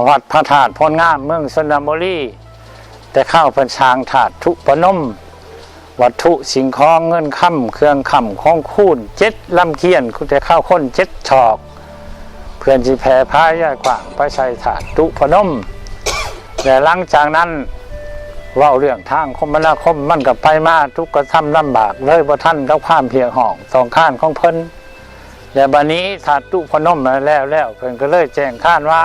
ວັດພະທາດໂພນງາມ ເມືອງຊົນນະບູລີ ແຕ່ຄາວເພິ່ນສ້າງທາດທຸພະນົມ ວັດຖຸສິ່ງຂອງເງິນຄຳ ເຄື່ອງຄ້ຳຂອງຄູນ ເຈັດລຳຄຽນ ແຕ່ຄາວຄົນເຈັດສອກ ເພື່ອຊິແຜ່ພາຍຢາຍກວ້າງໄປໃສ່ທາດທຸພະນົມ ແລະ ຫຼັງຈາກນັ້ນ ເວົ້າເລື່ອງທາງຄົມມະນາຄົມ ມັນກໍໄປມາທຸກກະທຳລຳບາກ ເລີຍບໍ່ທັນກັບຄວາມຮຽກຮ້ອງຕ້ອງການຂອງເພິ່ນ. ແລະ ບາດນີ້ທາດທຸພະນົມແລ້ວແລ້ວ ເພິ່ນກໍເລີຍແຈ້ງການວ່າ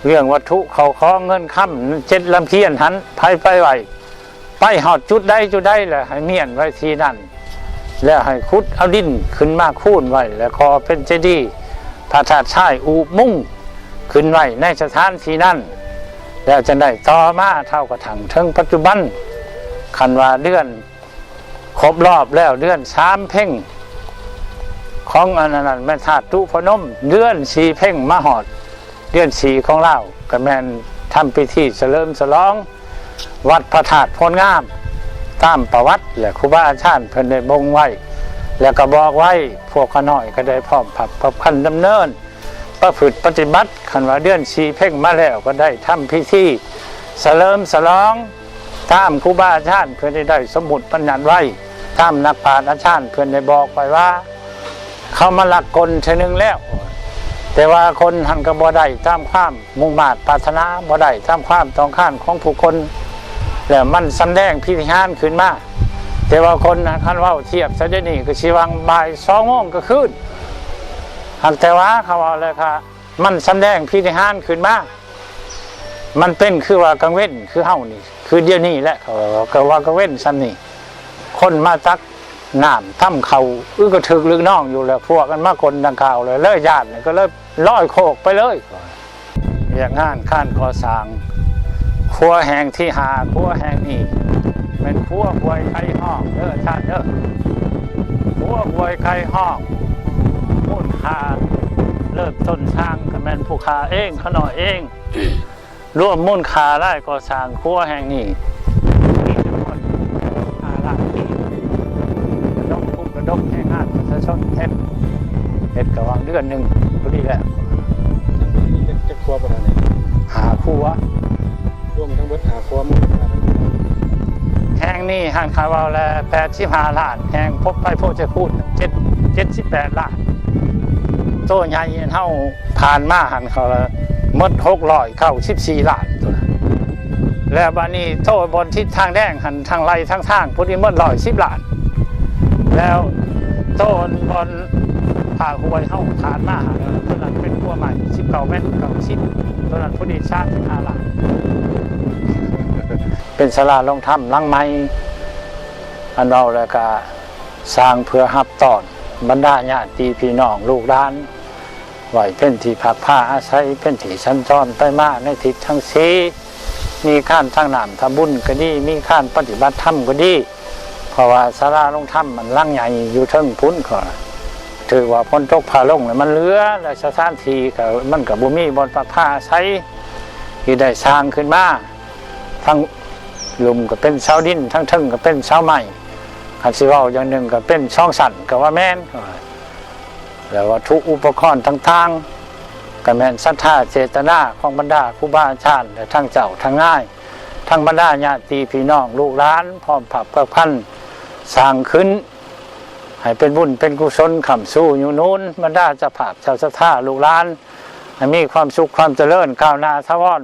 ເລື່ອງວັດຖຸເຂົ້າຂອງເງິນຄຳ ເຈັດລຳຄຽນຫັ້ນ ໃຜໄປໄວ້ ໄປຮອດຈຸດໃດຈຸດໃດ ແລ້ວໃຫ້ມ້ຽນໄວ້ທີ່ນັ້ນ ແລ້ວໃຫ້ຂຸດເອົາດິນຂຶ້ນມາຄູນໄວ້ ແລ້ວກໍເປັນເຈດີພະທາດຊາຍອູບມຸງຂຶ້ນໄວ້ໃນສະຖານທີ່ນັ້ນ ແລ້ວຈັ່ງໃດຕໍ່ມາເທົ່າກະທັ່ງເຖິງປັດຈຸບັນ ຄັນວ່າເດືອນ ຄົບລອບແລ້ວເດືອນສາມເພັງ ຂອງອັນນັ້ນແມ່ນທາດທຸພະນົມ ເດືອນສີ່ເພັງມາຮອດເດືອນສີ່ຂອງລາວ ກໍແມ່ນທຳພິທີສະເຫຼີມສະຫຼອງວັດພະທາດໂພນງາມ ຕາມປະຫວັດ ແລະ ຄູບາອາຈານເພິ່ນໄດ້ບົ່ງໄວ້ ແລະ ກໍບອກໄວ້ ພວກຂ້ານ້ອຍກໍໄດ້ພ້ອມພັບກັບຄັນດຳເນີນ ປະພຶດປະຕິບັດ ຄັນວ່າເດືອນສີ່ເພັງມາແລ້ວ ກໍໄດ້ທຳພິທີສະເຫຼີມສະຫຼອງ ຕາມຄູບາອາຈານເພິ່ນໄດ້ໄດ້ສົມມຸດບັນຍັດໄວ້ ຕາມນັກປາດອາຈານເພິ່ນໄດ້ບອກໄວ້ວ່າ ເຂົາມາລັກກົນເທື່ອໜຶ່ງແລ້ວ ແຕ່ວ່າຄົນຫັ້ນກໍບໍ່ໄດ້ຕາມຄວາມມຸ່ງມາດປາດຖະໜາ ບໍ່ໄດ້ຕາມຄວາມຕ້ອງການຂອງຜູ້ຄົນ ແລ້ວມັນສຳແດງພິຕິຫານຂຶ້ນມາ ແຕ່ວ່າຄົນ ຄັນເວົ້າທຽບໃສ່ດຽວນີ້ ກໍຊິຫວ່າງບ່າຍສອງໂມງກາງຄືນ ຫາກແຕ່ວ່າເຂົາເວົ້າແລ້ວກະ ມັນສຳແດງພິຕິຫານຂຶ້ນມາ ມັນເປັນຄືວ່າກາງເວັນ ຄືເຮົານີ້ ຄືດຽວນີ້ແຫຼະ ເຂົາວ່າກາງເວັນສ່ຳນີ້ ຄົນມາຕັກນ້ຳທຳເຂົ້າ ອຶກກະທຶກລຶກນອງຢູ່ ແລ້ວພວກມັນມາກົນດັ່ງກ່າວ ແລ້ວເລີຍຢ້ານ ກໍເລີຍລອຍໂຄກໄປເລີຍ. ວຽກງານການກໍ່ສ້າງ ຂົວແຫ່ງທີຫ້າ ຂົວແຫ່ງນີ້ ແມ່ນຂົວຫ້ວຍໄກ່ຮ້ອງເດີທ່ານເດີ ຂົວຫ້ວຍໄກ່ຮ້ອງ ມູນຄ່າເລີ່ມຕົ້ນສ້າງກໍແມ່ນຜູ້ຂ້າເອງ ຂ້ານ້ອຍເອງ ລວມມູນຄ່າລາຍກໍ່ສ້າງຂົວແຫ່ງນີ້ ມີຈຳນວນຫ້າລ້ານກີບ ລະດົມທຸນລະດົມແຮງງານປະຊາຊົນເຮັດ ເຮັດກະຫວ່າງເດືອນໜຶ່ງພໍດີແລ້ວ. ຍັງບໍ່ທັນເຮັດຈັກຄົວບໍ່ໄດ້ນີ້? ຫ້າຄົວ ລວມທັງເບິດຫ້າຄົວ ມູນຄ່າທັງໝົດ ແຫ່ງນີ້ຫັ້ນຂ້າເວົ້າແລ້ວ ແປດສິບຫ້າລ້ານ ແຫ່ງພົບໄພໂພຈະຄູນ ເຈັດ ເຈັດສິບແປດລ້ານ ໂຕໃຫຍ່ເຮົາຜ່ານມາຫັ້ນ ເຂົາລະໝົດຫົກຮ້ອຍເກົ້າສິບສີ່ລ້ານໂຕນະ ແລ້ວບາດນີ້ໂຕບ່ອນທິດທາງແດງຫັ້ນ ທັງໄຮ່ທັງທາງ ພຸ້ນອີກໝົດຮ້ອຍສິບລ້ານ ແລ້ວໂຕບ່ອນ ຖ້າຫ້ວຍເຮົາຂາດມາ ໂຕນັ້ນເປັນຂົວໃໝ່ ສິບເກົ້າແມັດ ເກົ້າສິບ ໂຕນັ້ນພໍດີສາມສິບຫ້າລ້ານ ເປັນສາລາລົງທຳຫຼັງໃໝ່ ອັນເວົ້າແລ້ວກະສ້າງເພື່ອຮັບຕ້ອນບັນດາຍາດຕິພີ່ນ້ອງລູກຫຼານ ໄວ້ເປັນທີ່ພັກພາອາໄສ ເປັນທີ່ສັນຈອນໄປມາໃນທິດທັງສີ່ ມີການທາງນ້ຳທຳບຸນກໍດີ ມີການປະຕິບັດທຳກໍດີ ເພາະວ່າສາລາລົງທຳມັນຫຼັງໃຫຍ່ຢູ່ເທິງພຸ້ນ ກໍຖືວ່າຝົນຕົກຟ້າລົງແລ້ວມັນເຫຼືອ ແລະ ສະຖານທີ່ກໍ ມັນກໍບໍ່ມີບ່ອນພັກພາອາໄສ ທີ່ໄດ້ສ້າງຂຶ້ນມາ ທັງລຸ່ມກໍເປັນເສົາດິນ ທັງເທິງກໍເປັນເສົາໄມ້ ຄັນຊິເວົ້າຢ່າງໜຶ່ງກໍເປັນສອງຊັ້ນກໍວ່າແມ່ນ ແລະ ວັດຖຸອຸປະກອນຕ່າງໆ ກໍແມ່ນສັດທາເຈດຕະນາຂອງບັນດາຄູບາອາຈານ ແລະ ທັງເຈົ້າທັງນາຍ ທັງບັນດາຍາດຕິພີ່ນ້ອງລູກຫຼານ ພ້ອມພັບກັບພັນສ້າງຂຶ້ນ ໃຫ້ເປັນບຸນເປັນກຸສົນ ຄ້ຳຊູຍູ້ໜູນບັນດາເຈົ້າພາບເຈົ້າສັດທາລູກຫຼານ ໃຫ້ມີຄວາມສຸກຄວາມຈະເລີນ ກ້າວໜ້າຖາວອນ.